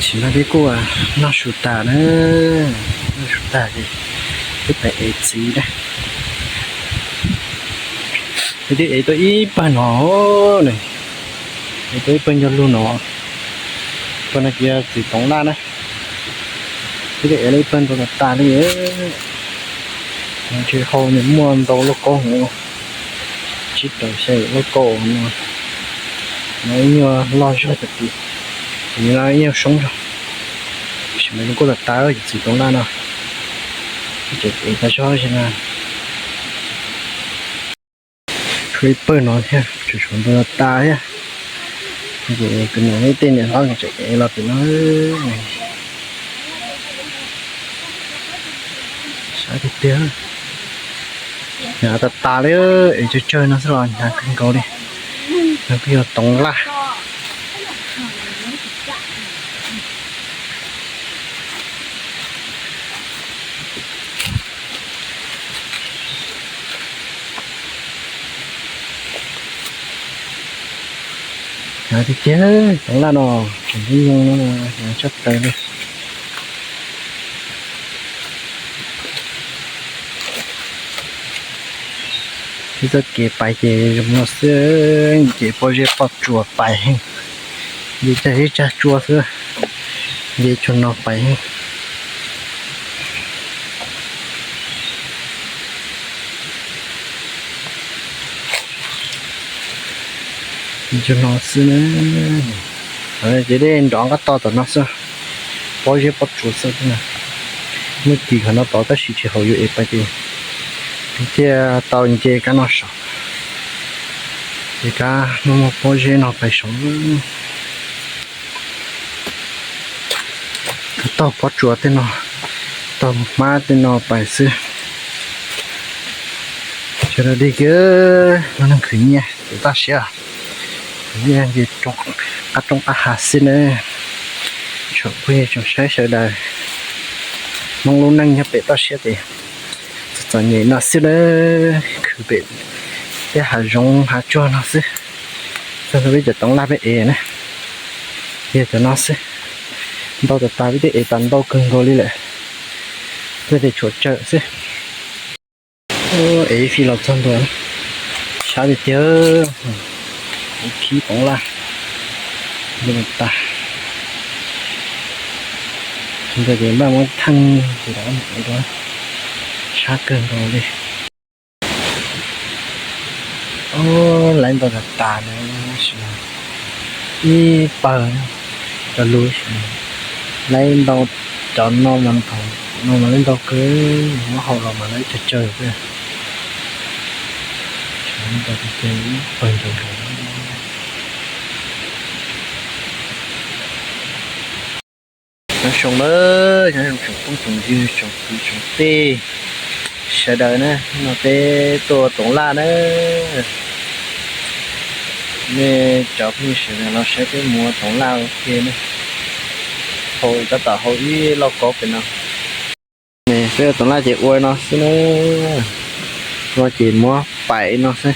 Tsis no peb kuj noj su tas na, noj su tas ces peb pais ev txiv na. Peb twb ev tau ib pawg no, ev tau ib pawg nyob lug no, pawg no ces yog txiv toov laj na. Peb twb ev tau ib pawg ntau tas tas li. Ntshe hauv nws muaj ntau lauj kaub heev, tsib rau xya yim lauj kaub no. No ib nyuag loj zog tas tim, tim no ib nyuag soob zog. Tab sis mas zoo nkauj tas tas yog txiv toov laj no. Tseem ev tas zog li na. Tshuav ib pawg no thiab, tseem tshuav ntau tas thiab. Ces kuv niam thiab tej niam hlob tseem ev los tim no. Sab tiag tiag. Hnyav tas tas li, ev tsawg tsawg no xwb los hnyav kawg nkaus li. No kuj yog toov laj. Hnyav tiag tiag, toov laj no, tseem ib nyuag no hnyav tshaj plaws li. Ib txoj kev pais ces zoo no xwb, ces pob zeb pob tsuas pais heev, ces tsag zeb tsag tsua xwb, ces tsuas no pais heev. Tsuas no xwb na, ces dej nrov nqab to tom no xwb, pob zeb pob tsuas xwb na. Muaj kis qhov no tod tab sis tsis haum yus ev pais ces thiaj tau nce kab no saum, ces kab muaj muaj pob zeb no pais saud. Taug pob tsuas tej no, taug hmab tej no pais xwb. Sawv daws dig kiag, lub neej khwv nyiaj pem toj siab, khwv nyiaj ces qab roob qab hav xwb na. Tsoom phooj ywg tsoom saib sawv daws, Hmoob lub neej nyob pem toj siab ces txom txom nyem no xwb na, khwv pem tej hav zoov hav tsuag no xwb. Txog rau peb cov toov laj peb ev na, yog cov no xwb. Ntau tas tas, peb twb ev tas ntau kawg nkaus li lawm, twb tias tshuav tsawg xwb. Ev ib fij los txog ntua, sab tiag tiag, ib phib toov laj, tas, ntawd ces npaj muab theej ces sab kawg nkaus li. Laiv ntau tas tas na, ib pawg cov lus, laiv ntau, cov no mas thaum no mas laiv ntau kawg, muab hau los mas laiv tsawg tsawg xwb. Ntau tiag tiag, ib pawg nrov nrov. Nyob zoo na, nyob zoo tsoom phooj tsoom ywg tsoom kwv tsoom tij sawv daws na, no peb tuaj ua toov laj na. Nej cov phooj ywg sawv daws los saib peb mus ua toov laj ua ke na. Hau tab tom hau ib lauj kaub pem no. Peb ua toov laj ces ua no xwb na. Ua ces muab paim no xwb,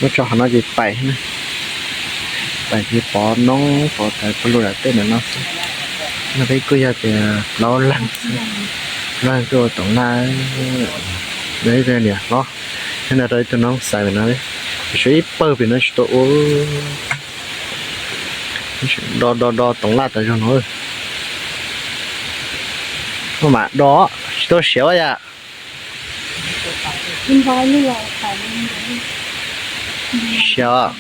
muab tso hauv no ces paim na. Paim ces pov noob pov tawv pov lug nram tej ntawm no xwb. No peb kuj yog tias plaub leeg xwb, plaub leeg tuaj ua toov laj. Ib niam hlob thiab nrog rau ib tug noob xaiv pem no, tshuav ib pawg pem no tsis tau ua. Do do do toov laj tas zog no. Koj mam do, tsis tau siav yam. Siav.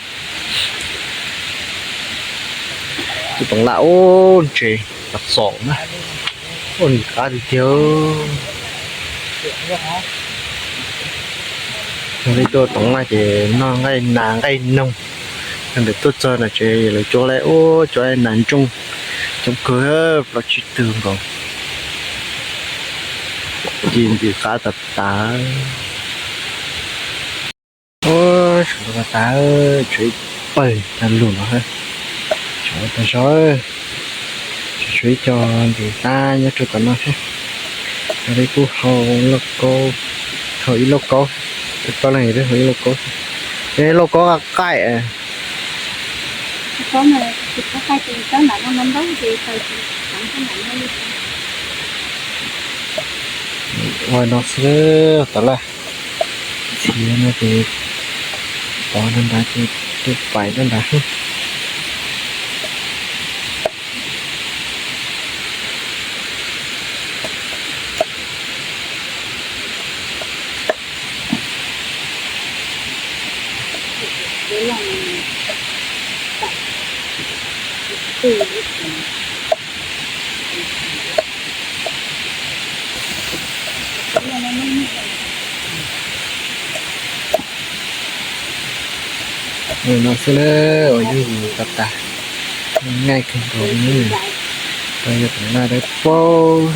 Tus toov laj ub ntses los txom na. Ua nws qab tiag tiag. Yog li tuaj toov laj ces noj nqaij nas nqaij noog. Yog ntawm tuaj txog no ces lawv cuab lawm, ub, cuab nas ntsooj coob kawg, plaub tsib tug nkaus. Ci ntxim qab tas tas. Ub, tshuav ntau tas tas, tshuav ib pawg tas lug no, tshuav tas zog, tshuav ib co ntim qab nyob rau tom no thiab. Peb kuj hau lauj kaub, hau ib lauj kaub, peb plaub leeg peb hau ib lauj kaub, lauj kaub qaij qaij. Ua no xwb tas laj, txhia no ces pov nrad nrad ces tuaj paim nrad nrad xwb. Ua no xwb na, ua yooj yim tas tas, ngaij kawg nkaus li. Tau yog toov laj dawb paug.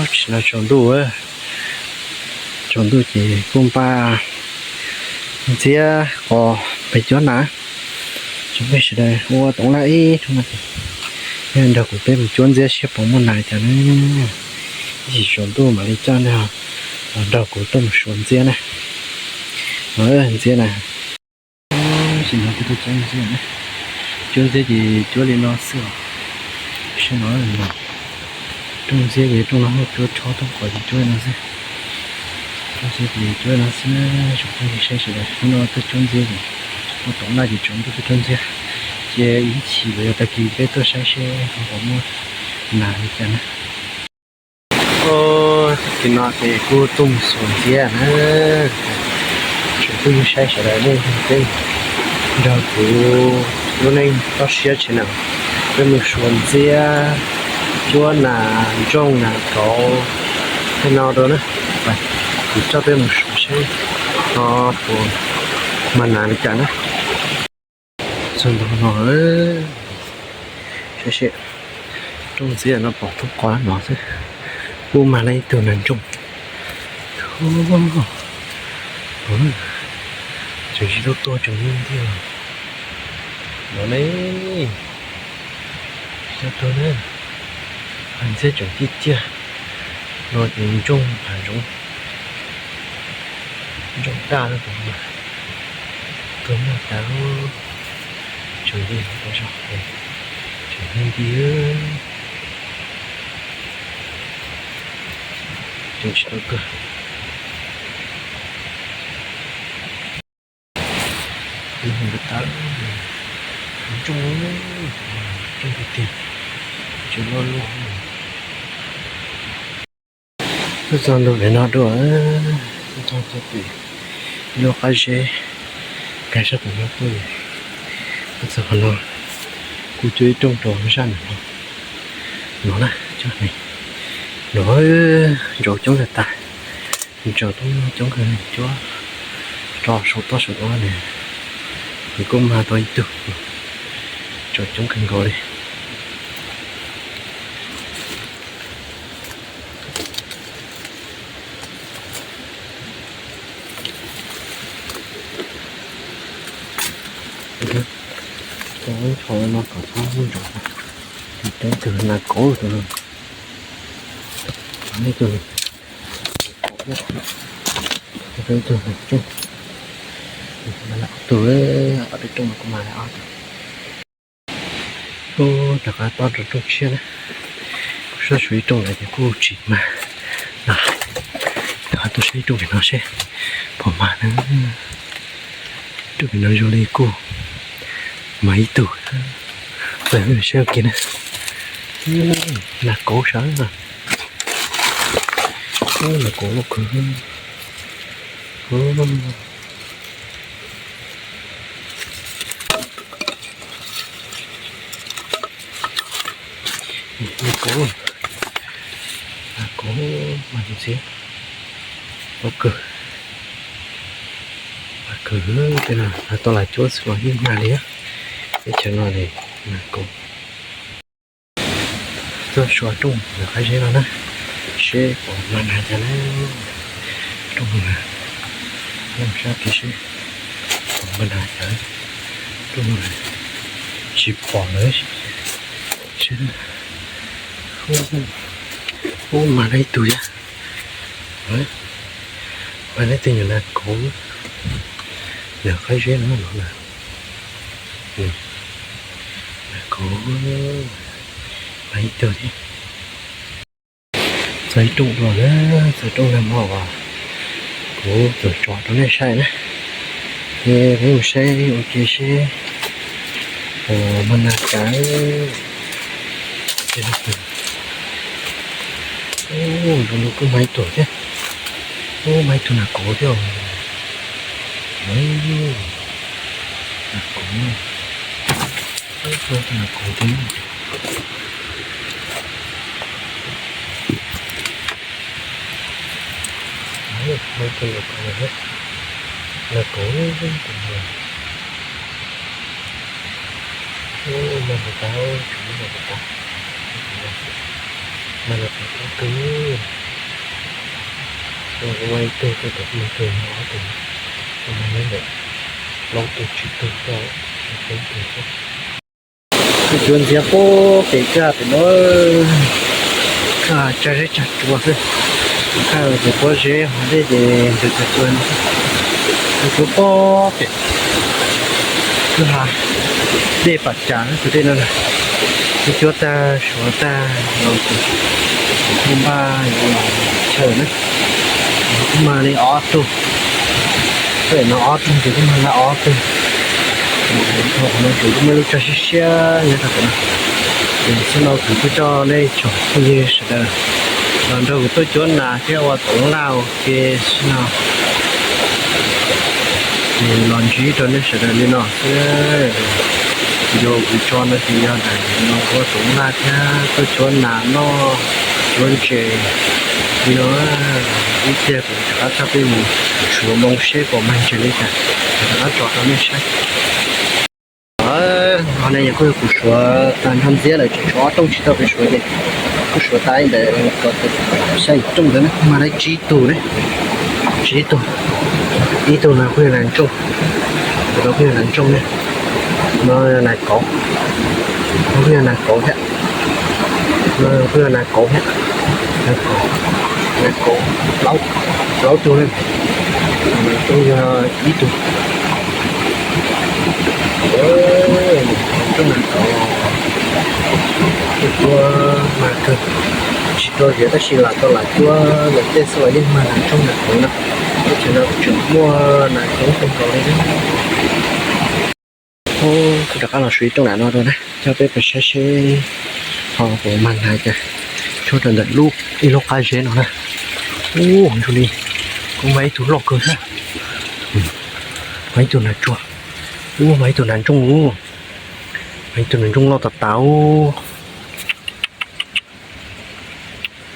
Tsis no tsaus ntuj, tsaus ntuj ces kuj npaj ntxiab qos pem cuab nas. Tsoom phooj ywg sawv daws ua toov laj ib hnub no ces nrog kuv peb mus cuab ntxiab seb puas muaj nas cas na. Ib chim tsaus ntuj mam li coj nej los nrog kuv tuaj mus suav ntxiab na. Ntxiab na, tsis no kuv tuaj cuab ntxiab na. Cuab ntxiab ces cuab li no xwb os. Seb no, rooj ntxiab ces rooj no, cuab tshob thoob qos ces cuab li no xwb. Rooj ntxiab ces cuab li no xwb, tsoom phooj ywg saib sawv daws, hnub no tuaj cuab ntxiab ces ua toov laj ces tsaus ntuj tuaj cuab ntxiab. Ces ib chim los yog tag kis peb tuaj saib seb puas muaj nas li cas na. Tag kis no ces kuj tuaj mus suav ntxiab na. Tsoom phooj ywg saib sawv daws, nej peb nrog kuv lub neej toj siab tshaj na, peb mus suav ntxiab, cuab nas ntsooj nas kauv tej no rau na. Kuv coj peb mus suav seb no puas mag nas li cas na. Txog ntua no, saib seb, rooj ntxiab no pom thoob qos no xwb, kuj mag li ib tug nas ntsooj. Tseem tsis tau tuag tseem nyob ntiag no ne. Tsis tau tuag na, ntxiab tseem ciaj ciaj no ces ntsooj pam zoov, ntsooj daj no ces tuag muaj tas, tseem nti tas zog, tseem nti nti, tseem tsis tau tuag. Ntawd tas, ntsooj, ntsooj tiag tiag, tseem loj loj. Tuaj txog ntua pem no dua, tuaj txog pem ib lub qab zeb, kag sab pem no kuj, tuaj txog qhov no, kuj cuab ib rooj rau zaj ntawm no, no na, coj ne, Nov, ntsaum coob kawg tas, ntsaum tub coob kawg, cuab rau saum toj saum no ne, nws kuj mag tau ib tug, ntsaum coob kawg nkaus li. Tso no kom txhob ntsaum, coob kawg nas kauv tus no, ib tug, ib tug nas rooj, ob tug, ob tug rooj no kuj mag ob tug. Kuj rov qab tos rooj tshiab na, kuj sab suav ib rooj ntawd ces kuj tsis mag na. Rov qab tuaj saib ib rooj pem no seb puas mag na. Rooj pem no zoo li kuj mag ib tug, peb saib ua ke na. Nas kauv sawv, nas kauv loj kawg. Nas kauv, nas kauv mas ntxhiab, loj kawg, loj kawg. Tej no tau lam cuab xwb los yeej mag li. Teb chaws no nas kauv. Tuaj suav rooj ntawm qab zeb no na, seb puas mag nas cas na. Rooj no, sab kev seb puas mag nas cas. Rooj no tsis pom lawm. Ub, mag tau ib tug thiab. Mag tau ib tug nyuam nas kauv ntawm qab zeb no los na. Nas kauv, mag ib tug thiab. Txog ib rooj dua na, txog rooj nag hmo uas kuv txawm tso rau nej saib na. Ces peb mus saib ua ke seb puas mag nas cas. Ub, zoo li kuj mag ib tug thiab. Ub, mag ib tug nas kauv thiab. Nas kauv, mag ib tug nas kauv thiab. Nas kauv, nas kauv, mas nas kauv, mas nas kauv kub kawg. Ua ib tug, ua ib tug, ua ob tug, ua li ntawm plaub tug tsib tug rau peb tug thiab. Kuv cuab ntxiab puag pem kwj ha pem no, kwj ha tsag zeb tsag tsua xwb. Kwj ha ces pob zeb ho dej ces ntws tsag tsua no. Kuv cuab puag pem kwj ha dej pam cas tus dej no na. Kuv cuab tag suav tag los ces kuv kuj npaj yuav los chaw na. Kuv kuj mag li ob tug, pem no ob tug ces kuj mag li ob tug. Qhov no ces kuj muaj lub tsag siab siab nyob rau pem no. Ces xwb no kuv kuj coj nej tsoom phooj ywg sawv daws los nrog kuv tuaj cuab nas thiab ua toov laj ua ke xwb no. Ces los ntsib rau nej sawv daws li no xwb. Video kuv tso no ces yog ntawm no ua toov laj thiab tuaj cuab nas noj, cuab ntses li no. Ib pliag kuv rov qab coj peb mus suav moo seb puas mag ntses li cas, rov qab tso rau nej saib. Qhov no yog kuj yog kuv suav tag nrho ntxiab lawm, tseem tshuav ob rooj tsis tau peb suav ces kuj suav tas ntawm ko xya yim rooj ntawd na, mag tau tsib tug ne, tsib tug. Ib tug no kuj yog nas ntsooj, tus no kuj yog nas ntsooj ne, no yog nas kauv, no kuj yog nas kauv thiab, no kuj yog nas kauv thiab, nas kauv, nas kauv plaub, plaub tug ne, nas ntsooj yog ib tug. Nas ntsooj nas kauv, tuaj cuab mag kawg, tsis tau ziav tab sis lam tau lam cuab lawm tej xwb los yeej mag nas ntsooj nas kauv na. Teb chaws no kuj tseem muaj nas coob kawg nkaus li. Kuv rov qab los suav ib rooj nram no rau na, coj peb pais saib seb ho puas mag nas cas. Tshuab rau ntawm lub, ib lub qab zeb no na. Ub, zoo li kuj mag ib tug loj kawg thiab. Mag ib tug nas tsuag. Ub, mag ib tug nas ntsooj ub. Mag ib tug nas ntsooj loj tas tas ub.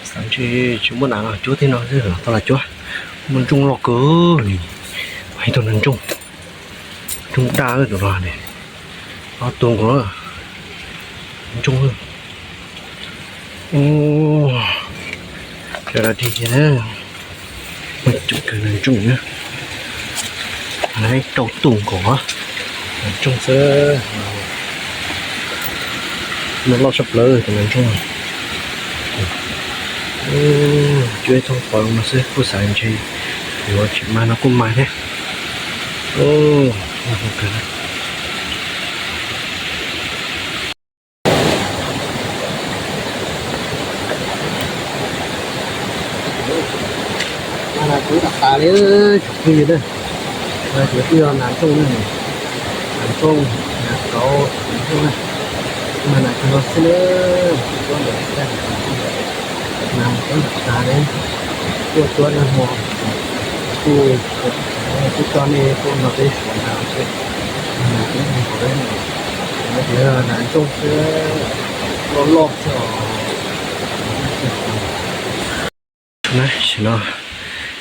Xav ntshe tsis muaj nas los cuab tej no xwb, tau los cuab. Muaj ntsooj loj kawg li, ib tug nas ntsooj, ntsooj daj tus no ne, ob tug nkaus, ntsooj. Ua, cov no dig thiab na, muaj coob kawg nas ntsooj na, rau tus nkaus nas ntsooj xwb. Muaj loj tshaj plaws tus nas ntsooj. Cuab ib thooj pov no xwb kuj xav ntshe yuav tsis mag no kuj mag thiab. Mas nas kuj tas tas li, tsoom phooj ywg na, mas kuj yog nas ntsooj na, nas ntsooj, nas kauv, nas ntsooj na, mas nas cog no xwb na, kuj cuab ntawm tag, nas kuj tas tas li, kuj cuab nag hmo, kuj, kuj coj nej tuaj nrog peb suav nas xwb, nas kuj nkaus li, kuv tias nas ntsooj xwb, loj loj xwb os. Tam sim no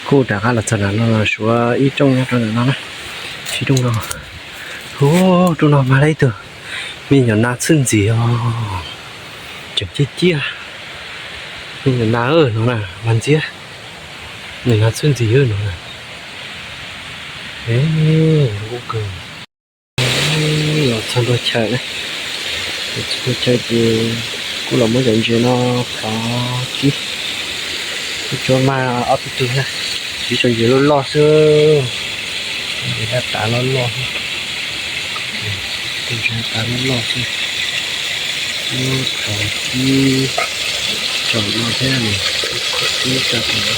kuj rov qab los txog nram no los suav ib rooj nyob rau ntawm no na, ib rooj no, hu, rooj no mag li ib tug me nyuam nas txwj ntxim os, tseem ciaj ciaj, me nyuam nas no na, mag ntxiab, nyuam nas txwj ntxim no na. Los txog ntua chaw na, txog ntua chaw ces kuj los muab cov ntses no plhov kib, kuj tsuas mag ob peb tug na, tib tsoom ntses loj loj xwb, ntses daj tas loj loj xwb, ntses daj tas loj loj xwb, muab plhov kib tsom no thiab, kib tso tag no,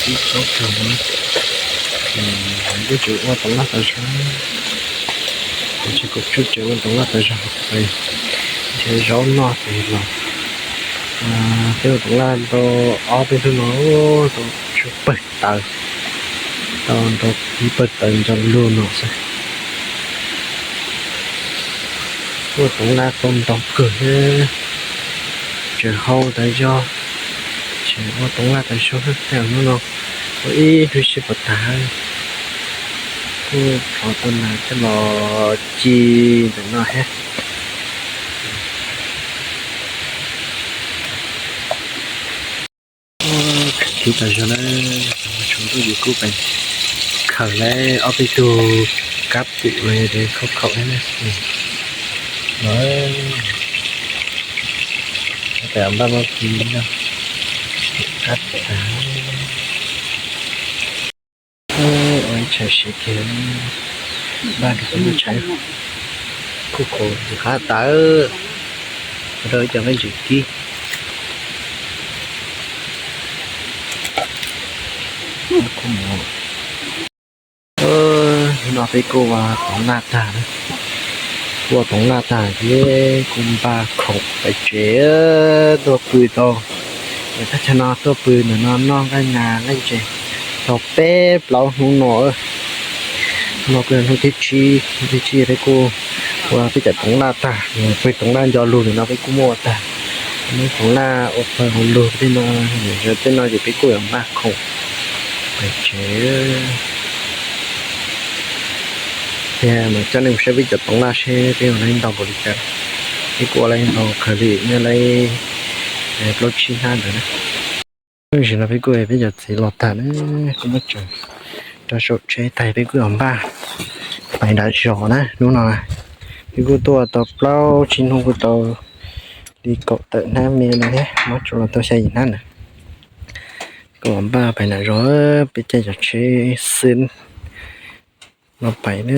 kib tsob tag no, kuj tseem ua toov laj tas zog, kuv tsis, kuv tsuas tseem ua toov laj tas zog, nrhiav zaub noj ces los, peb ua toov laj tau ob peb hnub no, tau tshuav pawg taws, tau ntau ib pawg taws nco lug no xwb. Ua toov laj tau ntau kawg thiab, tseem hau tas zog, tseem ua toov laj tas zog, tej hnub no ua ib hnub sib puas tag, kuj thov tau nas coj los ci ntawm no thiab. Khwv tas zog na, tsaus ntuj ces kuj pais khaws lawm ob peb tug kab pum los yog tias khaub khaum thiab na. Los, pem npaj muab kib no, kab pum tas. Ua ib tshais siav kiag, npaj rau peb noj tshais. Kuj khaum ntxim qab tas, ua rau ib co nqaij ntses kib. Hnub no peb kuj ua toov laj tag, kuj ua toov laj tag ces kuj npaj khoom pais tsev, tuaj pw tau, thaj chaw no tuaj pw ntawm no noj nqaij nas nqaij ntses tau peb plaub hnub no. Hnub no kuj yog hnub thib tsib, hnub thib tsib peb kuj ua peb cov toov laj tag, peb toov laj nco lug ntawm no peb kuj muab ua tag. Muab toov laj ua pawg ua lug tej no, tej no ces peb kuj yuav npaj khoom pais tsev. Ces mam coj nej mus saib peb cov toov laj seb peb ua laj ntau npaum li cas. Peb kuj ua laj ntau kawg li, nyob laj plaub tsib hnab ntawd na. Tam sim no peb kuj, peb cov txiv los tag na, kuj muab tsev rau saum tsheb tag peb kuj yuav npaj pais nram zos na. Hnub no peb kuj tuaj tau plaub tsib hnub kuj tau li kaum tawm hnab me no thiab, muab tsuas los tau xya yim hnab na. Kuj yuav npaj pais nram zos, peb caij cov tsheb xwb no pais na.